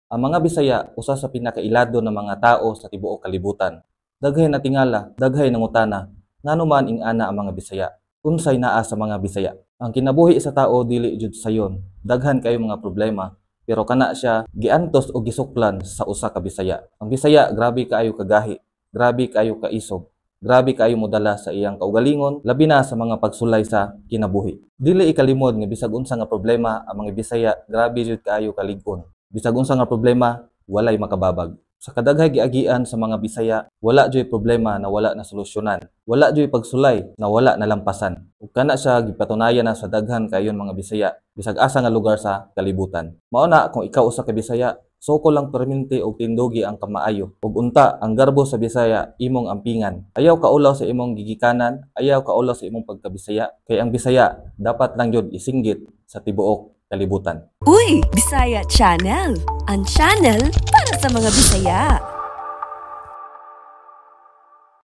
Ang mga Bisaya, usa sa pinakailado na mga tao sa tibuok kalibutan. Daghay natingala, daghay nangutana, ngano man ing-ana ang mga Bisaya? Unsay naa sa mga Bisaya? Ang kinabuhi sa tao dili jud sayon. Daghan kayo mga problema, pero kana siya giantos o gisuklan sa usa ka Bisaya. Ang Bisaya, grabe kaayo kagahi, grabe kaayo kaisog, grabe kaayo modala sa iyang kaugalingon, labi na sa mga pagsulay sa kinabuhi. Dili ikalimod nga bisag unsa nga problema, ang mga Bisaya grabe jud kaayo kalig-on. Bisag unsa nga problema, walay makababag. Sa kadaghay giagian sa mga Bisaya, wala juy problema na wala na solusyonan. Wala juy pagsulay na wala na lampasan. Ug kana siya gipatunayan na sa daghan kayon mga Bisaya bisag asa nga lugar sa kalibutan. Mao na kung ikaw usa ka Bisaya, soko lang perminti og tindugi ang kamaayo. Ug unta ang garbo sa Bisaya imong ampingan. Ayaw kaulaw sa imong gigikanan, ayaw kaulaw sa imong pagkabisaya, kay ang Bisaya dapat lang jud isinggit sa tibuok kalibutan. Uy, Bisaya Channel! Ang channel para sa mga Bisaya.